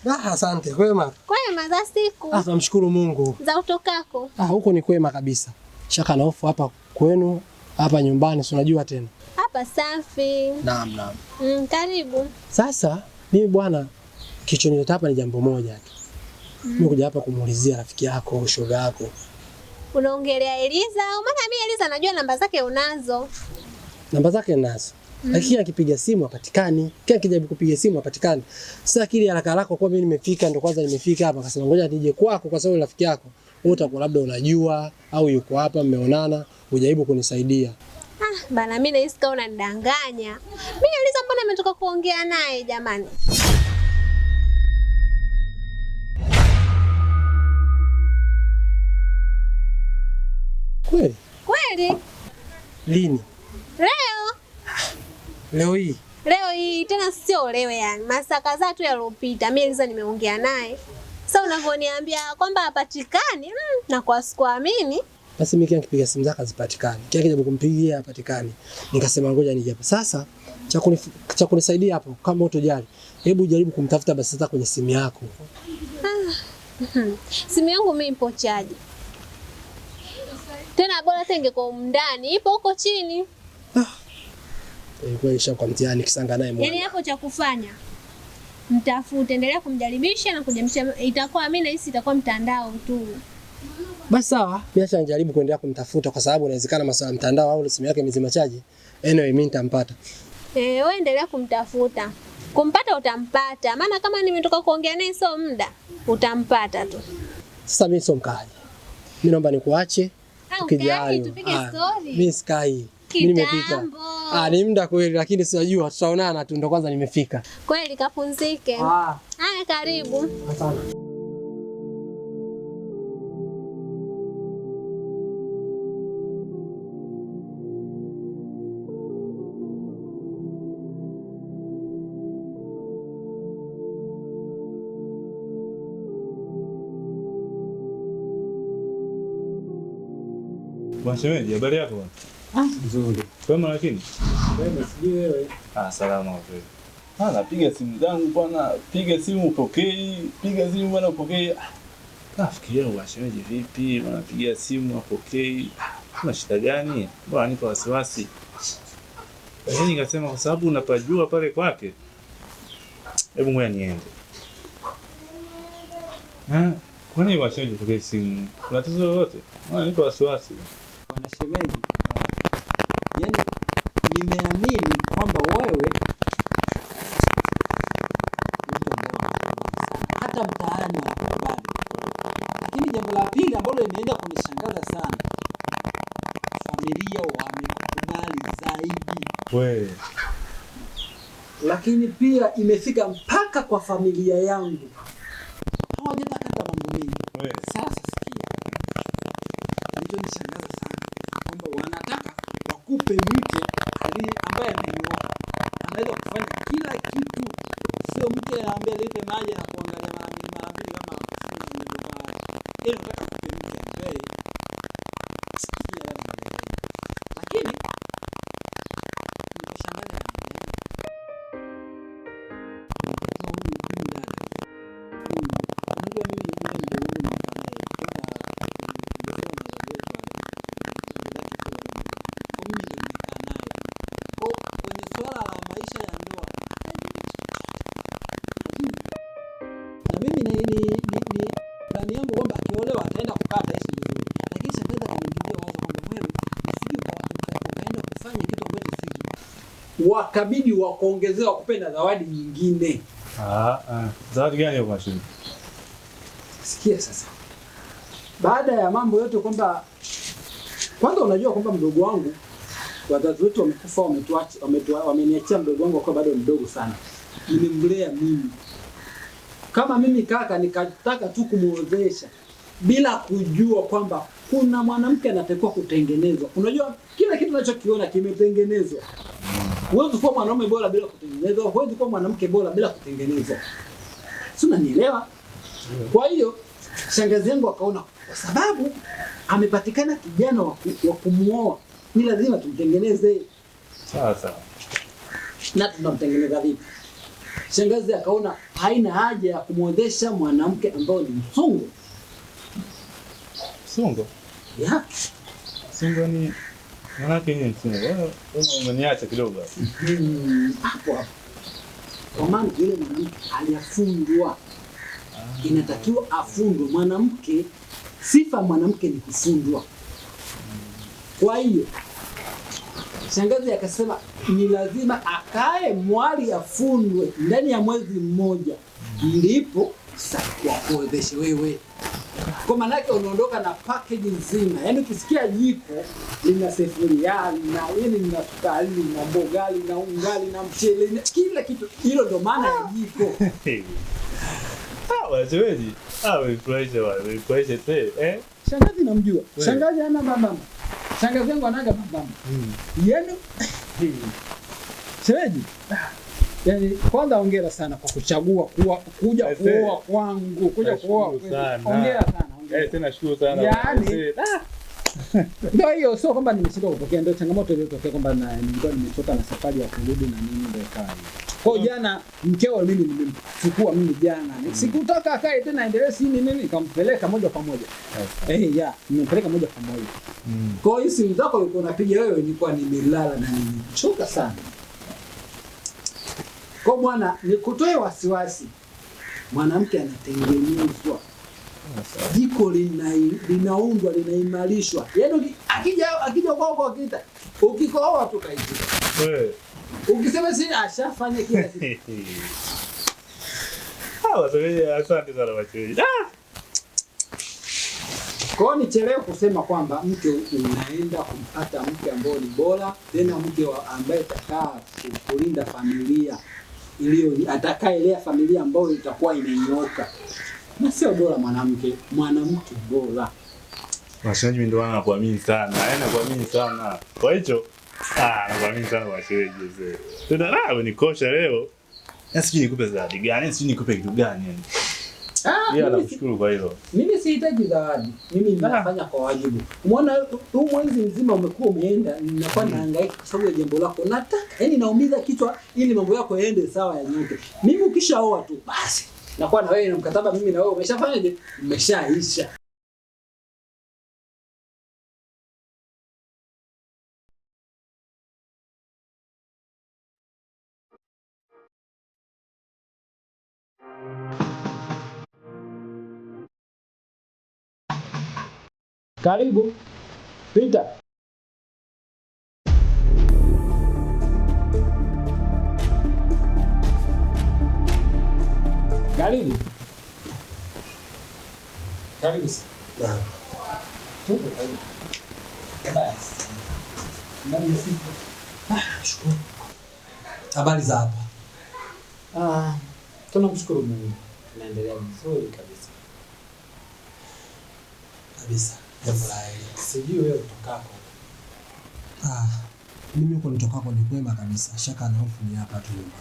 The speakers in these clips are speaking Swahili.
Ah, asante. Kwema? Kwema za siku. Ah, tunamshukuru Mungu. Za utokako. Ah, huko ni kwema kabisa. Shaka na hofu hapa kwenu, hapa nyumbani si unajua tena. Hapa safi. Naam, naam. Karibu. Sasa mimi bwana kilichonileta hapa ni jambo moja tu. Mimi kuja hapa kumuulizia rafiki yako, shoga yako. Unaongelea Eliza? Maana mimi Eliza najua namba zake unazo. Namba zake ninazo. Lakini akipiga simu hapatikani. Kila akijaribu kupiga simu hapatikani. Sasa kile haraka haraka kwa mimi nimefika ndo kwanza nimefika hapa akasema ngoja nije kwako kwa sababu rafiki yako. Wewe utakuwa labda unajua au yuko hapa mmeonana, ujaribu kunisaidia. Ah, bana mimi nahisi kama unanidanganya. Mimi Eliza mbona nimetoka kuongea naye jamani? Kweli? Kweli? Lini? Leo. Leo hii? Leo hii tena sio leo yani. Masaa kadhaa tu yaliyopita mimi Eliza nimeongea naye. Sasa unavyoniambia kwamba hapatikani, na kwa sikuamini. Basi mimi kila nikipiga simu zake hazipatikani. Kila nikijaribu kumpigia hapatikani. Nikasema ngoja nije hapa. Sasa cha kunisaidia hapo kama utojali, hebu jaribu kumtafuta basi sasa kwenye simu yako. Simu yangu mimi ipo chaji. Tena bora tenge kwa ndani, ipo huko chini. Ilikuwa isha kwa mtihani kisanga naye mwana. Yaani hapo cha kufanya mtafute, endelea kumjaribisha na kujaribisha, itakuwa mimi nahisi itakuwa mtandao tu. Basi sawa, mimi acha nijaribu kuendelea kumtafuta kwa sababu inawezekana masuala ya mtandao au simu yake imezima chaji. Anyway, mimi nitampata. Wewe endelea kumtafuta. Kumpata utampata. Maana kama nimetoka kuongea naye sio muda, utampata tu. Sasa mimi sio mkaaji. Mimi naomba nikuache. Ukijali tupige story. Mimi sikai. Mimi nimepita. Ni muda kweli lakini sijajua tutaonana tu ndo kwanza nimefika. Kweli kapunzike. Haya karibu. Asante. Bwana shemeji, habari yako bwana? Nzuri. Kwema lakini? Kwema, sijui wewe. Salama wewe. Napiga simu zangu bwana, piga simu upokei, piga simu bwana upokei. Nafikiria bwana shemeji vipi? Bwana piga simu apokei. Kuna shida gani? Bwana nipo wasiwasi. Lakini nikasema kwa sababu unapajua pale kwake. Hebu ngoja niende. Kwani bwana shemeji upokei simu? Kuna tatizo lolote? Bwana nipo wasiwasi. Bwana shemeji, yaani nimeamini kwamba wewe mtu ambaye hata mtaani wanakubali. Lakini jambo la pili ambalo limeenda kunishangaza sana, familia wamekubali zaidi. Wewe. Lakini pia imefika mpaka kwa familia yangu. Hawajatakata mambo mengi. Wewe. Sasa sikia. Kilichonishangaza sana kwamba wanataka wakupe mke ambaye amenyoka. Anaweza kufanya kila kitu. Sio mke anaambia lete maji na kuangalia mara mbili mara mbili kama siku zilizopita. Yaani unataka kupe mke ambaye sikia yale maneno. Lakini nikashangaa huyu dada. Huyu unajua mimi yule mdogo wangu nimekaa naye toka tulikuwa na wazazi wetu wale. Kwa mimi ndio nimekaa naye. Kwa kwenye swala la maisha ya ndoa hajui. Na mimi ni plani yangu kwamba akiolewa ataenda kukaa ataishi vizuri. Lakini shangazi akaniingilia wazo kwamba wewe usije ukaenda kufanya kitu ambacho si. Wakabidi wakuongezea wakupe na zawadi nyingine. Zawadi gani hiyo bwana shemeji? Sikia sasa. Baada ya mambo yote kwamba kwanza unajua kwamba mdogo wangu wazazi wetu wamekufa, wameniachia mdogo wangu akiwa bado mdogo sana. Nimemlea mimi. Kama mimi kaka nikataka tu kumuozesha bila kujua kwamba kuna mwanamke anatakiwa kutengenezwa. Unajua kila kitu unachokiona kimetengenezwa. Huwezi kuwa mwanaume bora bila kutengenezwa, huwezi kuwa mwanamke bora bila kutengenezwa. Si unanielewa? Kwa hiyo shangazi yangu akaona kwa sababu amepatikana kijana wa kumuoa, ni lazima tumtengeneze. Sawa sawa. Na tunamtengeneza vipi? Shangazi akaona haina haja ya kumwozesha mwanamke ambao ni msungu. Msungu? Yeah. Msungu ni maana yake ni msungu. Wewe umeniacha kidogo. Hapo hapo. Kwa maana yule mwanamke aliyafundwa. Inatakiwa afundwe mwanamke. Sifa mwanamke ni kufundwa. Kwa hiyo shangazi akasema ni lazima akae mwali afundwe ndani ya mwezi mmoja, ndipo wakuozeshe wewe. Kwa maana yake unaondoka na package nzima. Yaani ukisikia jiko lina sufuria, lina nini, lina sukari, lina mboga, lina unga, lina mchele, lina kila kitu. Hilo ndo maana ya jiko. Ah, washemeji. Ah, umefurahisha bwana, umefurahisha tena. Eh? Shangazi namjua. Shangazi ana mama. Shangazi yangu anaga mama. Yaani shemeji. Yaani kwanza hongera sana kwa kuchagua kuja kuoa kwangu, kuja kuoa. Hongera sana. Eh, tena shukuru sana. Yaani ndio hiyo, sio kwamba nimeshindwa kupokea, ndio changamoto iliyotokea kwamba nilikuwa nimechoka na safari ya kurudi na nini, ndio ikawa hiyo. Kwa jana mkeo mimi nimemchukua mimi jana. Sikutaka akae tena endelee si nini, nikampeleka moja kwa moja. Ya, nimempeleka moja kwa moja. Kwa hiyo simu zako ulikuwa unapiga wewe, nilikuwa nimelala na nimechoka sana. Kwa bwana, nikutoe wasiwasi. Mwanamke anatengenezwa. Jiko linaundwa, linaimarishwa. Yaani akija kwako akita, ukikohoa tu kaitika. Wewe ukisema si ashafanya kila kitu. Ah, washemeji, asante sana washemeji. Kwa hiyo nichelewe kusema kwamba mke unaenda kumpata mke ambaye ni bora, tena mke ambaye atakaa kulinda familia iliyo, atakaelea familia ambayo itakuwa imenyooka. Na sio bora mwanamke, mwanamke bora. Washemeji ndio wanakuamini sana. Yaani nakuamini sana. Kwa hicho nakuamini sana washemeji. Tena raha unikosha leo. Na sijui nikupe zawadi gani, sijui nikupe kitu gani yani. Yeye anakushukuru kwa hilo. Mimi sihitaji zawadi. Mimi ninafanya kwa wajibu. Umeona huu mwezi mzima umekuwa umeenda, ninakuwa nahangaika kwa sababu ya jambo lako. Nataka, yaani naumiza kichwa ili mambo yako yaende sawa yanyoke. Mimi ukishaoa tu basi nakuwa na wewe na mkataba, mimi na wewe umeshafanyaje? Umeshaisha. Karibu. Pita. Karibu. Karibu. Naam. Tupo karibu. Basi. Ndani ya siku. Shukuru. Habari za hapa? Tunamshukuru Mungu. Tunaendelea vizuri kabisa. Kabisa. Jambo la heri. Sijui wewe utokako. Mimi huko nitokako ni kwema kabisa. Shaka na hofu ni hapa tu nyumbani.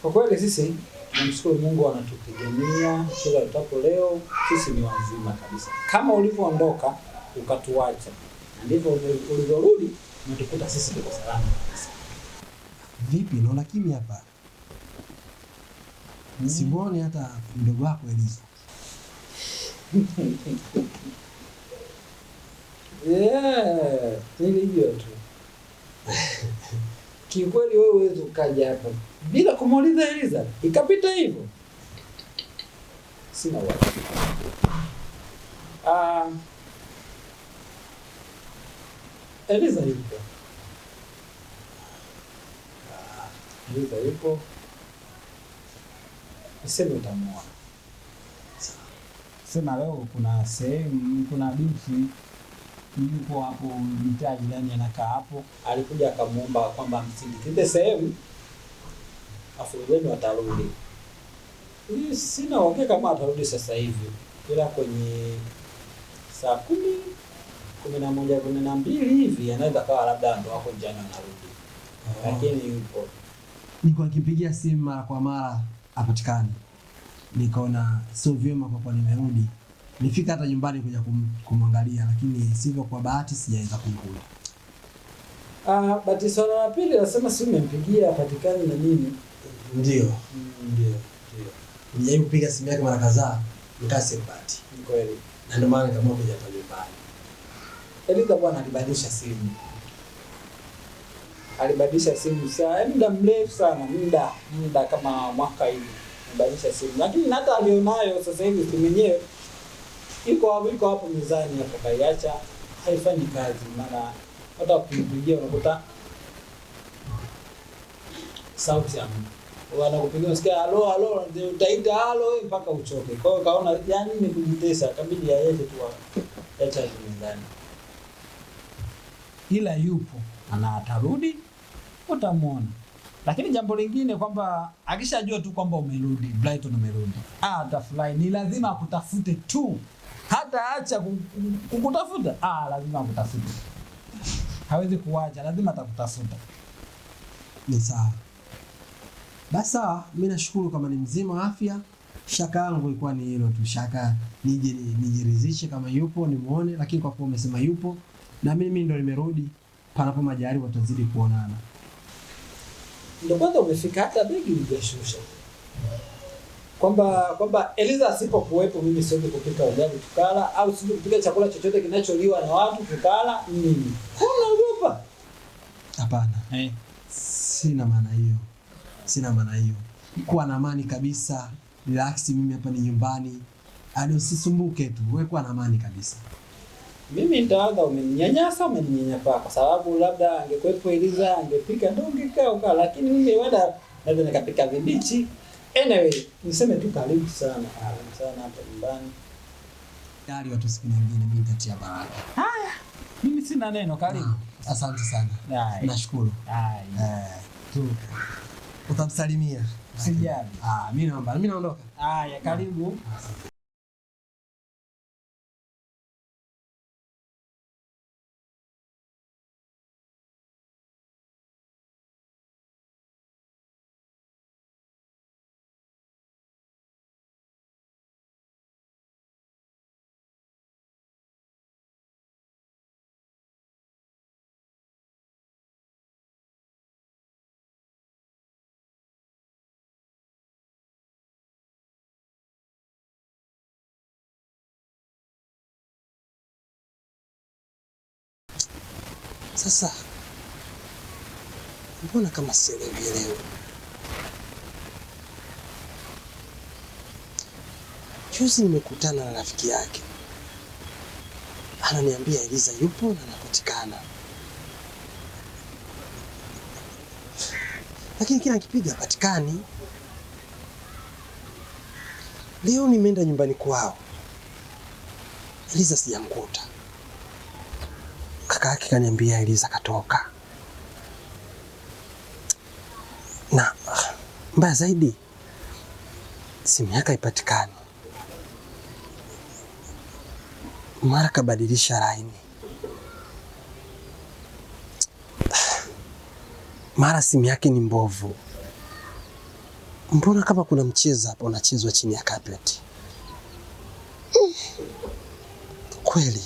Kwa kweli sisi tunamshukuru Mungu anatupigania kila utapo leo, sisi ni wazima kabisa. Kama ulivyoondoka ukatuacha, na ndivyo ulivyorudi unatukuta sisi tuko salama kabisa. Vipi, naona kimya hapa? Simuoni hata mdogo wako Eliza. Yeah, nilijua tu. Kiukweli wewe huwezi ukaja hapa bila kumuuliza Eliza. Ikapita hivyo. Sina uhakika. Eliza yupo. Eliza yupo. Niseme utamuona. Sema leo kuna sehemu, kuna binti yuko hapo mtaa jirani anakaa hapo. Alikuja akamuomba kwamba amsindikize sehemu afu wenu atarudi. Mimi sina uhakika kama atarudi sasa hivi. Ila kwenye saa 10, 11, 12 hivi anaweza kawa labda ndo wako njiani anarudi. Lakini yupo. Nilikuwa nikipigia simu mara kwa mara hapatikani. Nikaona sio vyema kwa kuwa nimerudi. Nifika hata nyumbani kuja kumwangalia, lakini sivyo, kwa bahati sijaweza kumkuta. But swala la pili nasema si umempigia hapatikani na nini? Ndio. Ndio, ndio. Nilijaribu kupiga simu yake mara kadhaa, nikawa simpati. Ni kweli. Na ndio maana nikaamua kuja hapa nyumbani. Eliza bwana alibadilisha simu. Alibadilisha simu saa muda mrefu sana, muda kama mwaka hivi. Alibadilisha simu. Lakini hata alionayo sasa hivi simu yenyewe iko hapo mezani hapo, kaiacha haifanyi kazi, maana hata ukimpigia unakuta sauti hamna. Wanakupigia unasikia halo halo, utaita halo wewe mpaka uchoke. Kwa hiyo kaona yani ni kujitesa, kabidi yaweke tu ya charge mezani. Ila yupo na atarudi, utamuona. Lakini jambo lingine kwamba akishajua tu kwamba umerudi, Brighton umerudi, atafurahi. Ni lazima akutafute tu, hata acha kukutafuta, lazima akutafute. Hawezi kuacha, lazima atakutafuta. Ni sawa. Basi sawa, mimi nashukuru kama ni mzima wa afya. Shaka yangu ilikuwa ni hilo tu, shaka nije nijiridhishe kama yupo nimuone, lakini kwa kuwa umesema yupo na mimi ndo nimerudi, panapo majaliwa tutazidi kuonana. Ndio kwanza umefika, hata begi hujashusha. Kwamba Eliza asipokuwepo mimi siwezi kupika ugali tukala, au siwezi kupika chakula chochote kinacholiwa na watu tukala nini. Unaogopa? Hapana. Sina maana hiyo. Sina maana hiyo. Kuwa na amani kabisa, relax, mimi hapa ni nyumbani. Yaani usisumbuke tu, wewe kuwa na amani kabisa. Mimi nitaanza umeninyanyasa, umeninyanyapaa kwa sababu labda angekuwepo Eliza angepika ndio ungekaa ukaa, lakini mimi huenda naweza nikapika vibichi. Anyway, niseme tu karibu sana, karibu sana hapa nyumbani. Tayari watu siku nyingine mimi nitatia baraka. Haya, mimi sina neno, karibu. Asante sana. Nashukuru. Tu. Utamsalimia. Usijali. Mimi naomba, mimi naondoka. Haya, karibu. Sasa mbona kama sielewi leo? Juzi nimekutana na rafiki yake, ananiambia Eliza yupo na anapatikana, lakini kila nikipiga hapatikani. Leo nimeenda nyumbani kwao, Eliza sijamkuta. Kaka yake kaniambia Eliza katoka. Na mbaya zaidi simu yake haipatikani. Mara kabadilisha laini. Mara simu yake ni mbovu. Mbona kama kuna mchezo hapa unachezwa chini ya carpet? Kweli?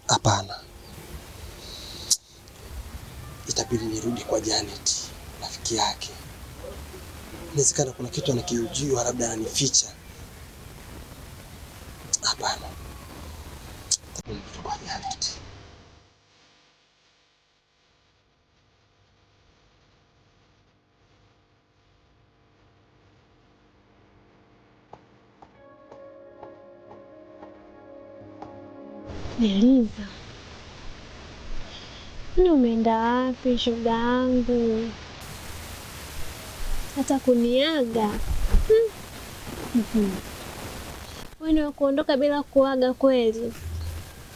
Hapana. Itabidi nirudi kwa Janet, rafiki yake. Inawezekana kuna kitu anakijua, labda ananificha. Hapana. Itabidi nirudi kwa Janet. Eliza, ni umeenda wapi shoga yangu? Hata kuniaga. Wewe ni kuondoka bila kuaga kweli?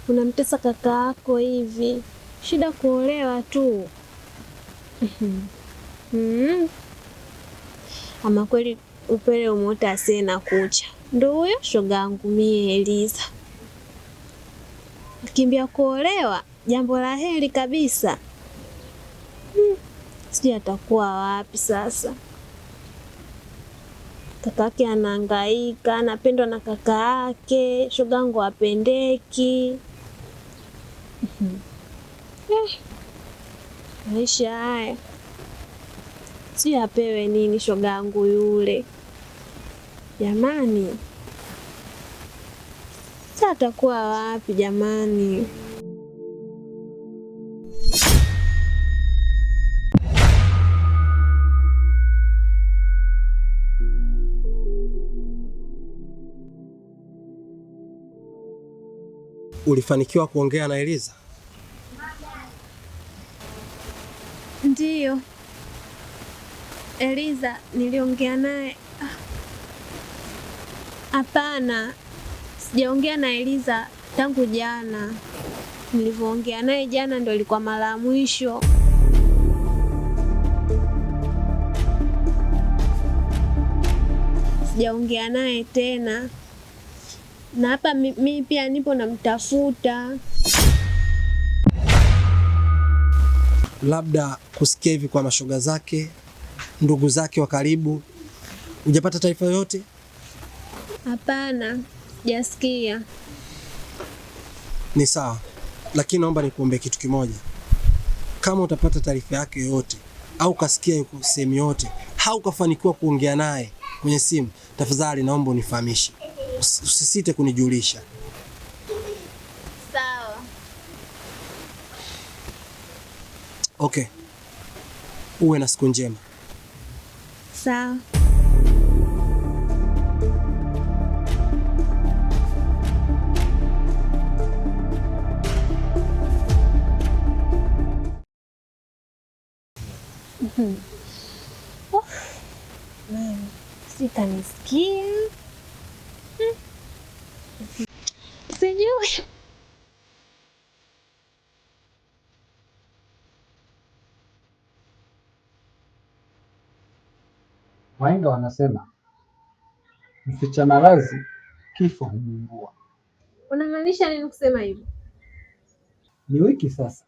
Unamtesa kaka yako hivi. Shida kuolewa tu. Ama kweli upele umeota asiye na kucha. Ndio huyo shoga yangu mie Eliza. Kimbia kuolewa, jambo la heri kabisa. Sijui atakuwa wapi sasa. Kakake anahangaika, anapendwa na kaka yake, shogangu hapendeki. Maisha haya. Sijui apewe nini shoga yangu yule. Jamani. Sasa atakuwa wapi jamani? Ulifanikiwa kuongea na Eliza? Ndiyo. Eliza niliongea naye. Hapana, sijaongea na Eliza tangu jana. Nilivyoongea naye jana ndo ilikuwa mara ya mwisho. Sijaongea naye tena, na hapa mi pia nipo namtafuta. Labda kusikia hivi kwa mashoga zake, ndugu zake wa karibu, hujapata taarifa yoyote? Hapana, sijasikia. Ni sawa, lakini naomba nikuombe kitu kimoja. Kama utapata taarifa yake yoyote au ukasikia yuko sehemu yoyote au ukafanikiwa kuongea naye kwenye simu, tafadhali naomba unifahamishe. Usisite kunijulisha. Sawa. Okay, uwe na siku njema. Sawa. Sitanisikia. Sijui. Wahenga wanasema mficha maradhi kifo humuumbua. Unamaanisha nini kusema hivyo? Ni wiki sasa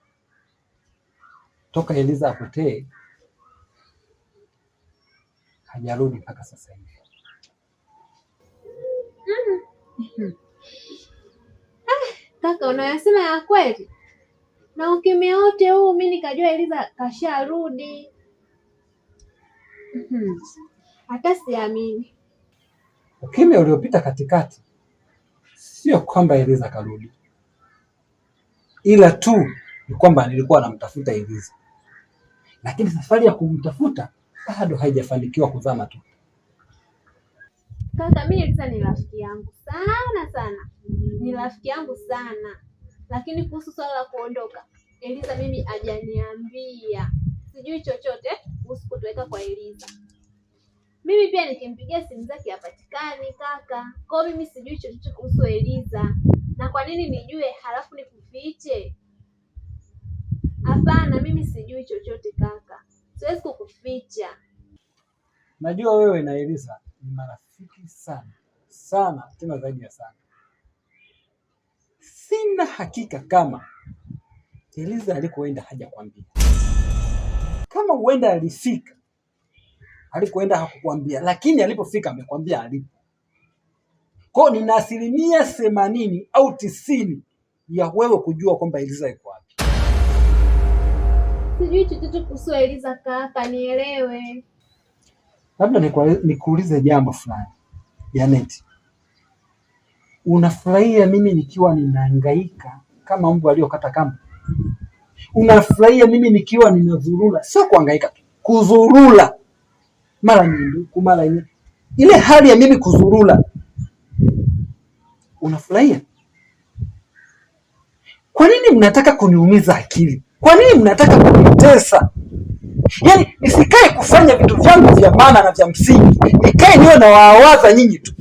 toka Eliza apotee, hajarudi mpaka sasa hivi. Kaka, unayasema ya kweli? Na ukimya wote huu mi nikajua Eliza kasharudi. Hata siamini. Ukimya uliopita katikati sio kwamba Eliza karudi, ila tu ni kwamba nilikuwa namtafuta Eliza, lakini safari ya kumtafuta bado haijafanikiwa kuzaa matunda. Kaka, mi Eliza ni rafiki yangu sana sana, ni rafiki yangu sana, lakini kuhusu swala la kuondoka Eliza mimi hajaniambia, sijui chochote kuhusu kutoweka kwa Eliza. Mimi pia nikimpigia simu zake hapatikani kaka. Kwa hiyo mimi sijui chochote kuhusu Eliza, na kwa nini nijue halafu nikufiche? Hapana, mimi sijui chochote kaka, siwezi kukuficha. Najua wewe na Eliza ni marafiki sana sana, tena zaidi ya sana. Sina hakika kama Eliza alikoenda hajakwambia, kama huenda alifika alikoenda hakukwambia, lakini alipofika amekwambia alipo. Kwa hiyo nina 80% au 90% ya wewe kujua kwamba Eliza yuko wapi. Sijui chochote kuhusu Eliza kaka, nielewe. Labda nikuulize jambo fulani Janet, unafurahia mimi nikiwa ninahangaika kama mbwa aliyokata kamba? Unafurahia mimi nikiwa ninazurura, sio kuhangaika tu, kuzurura mara nyingi huku mara nyingi, ile hali ya mimi kuzurura unafurahia? Kwa nini mnataka kuniumiza akili? Kwa nini mnataka kunitesa? Yaani nisikae kufanya vitu vyangu vya maana na vya msingi, nikae niwe nawawaza nyinyi tu,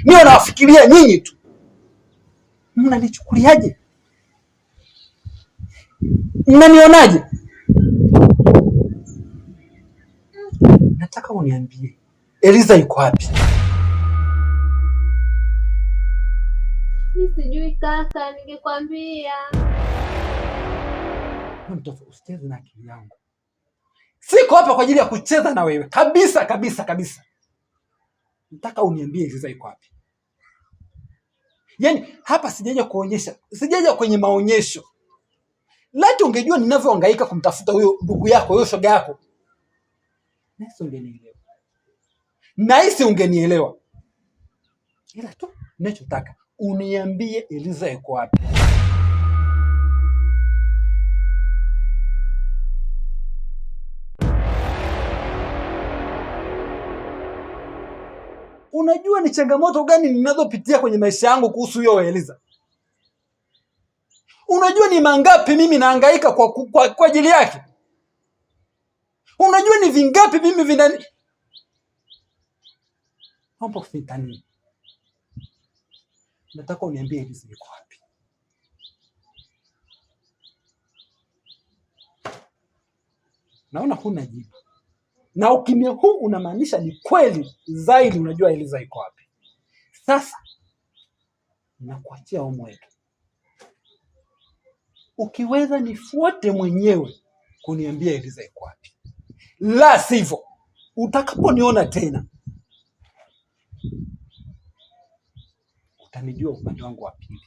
niwe nawafikiria nyinyi tu. Mnanichukuliaje? Mnanionaje? Nataka uniambie Eliza yuko wapi? Mi sijui kaka, ningekwambia. Wewe mtoto usicheze na akili yangu. Siko hapa kwa ajili ya kucheza na wewe kabisa kabisa kabisa. Nataka uniambie Eliza yuko wapi. Yaani hapa sijaja kuonyesha, sijaja kwenye maonyesho. Laiti ungejua ninavyohangaika kumtafuta huyo ndugu yako, huyo shoga yako. Nahisi ungenielewa, nahisi ungenielewa, ila tu ninachotaka uniambie Eliza yuko wapi. Unajua ni changamoto gani ninazopitia kwenye maisha yangu kuhusu hiyo Eliza? Unajua ni mangapi mimi nahangaika kwa ajili yake? Unajua ni vingapi mimi vinani... Naomba usinitanie. Nataka uniambie Eliza yuko wapi. Naona huna jibu, na ukimya huu unamaanisha ni kweli zaidi unajua Eliza iko wapi. Sasa nakuachia homework, ukiweza nifuate mwenyewe kuniambia Eliza iko wapi, la sivyo utakaponiona tena utanijua upande wangu wa pili.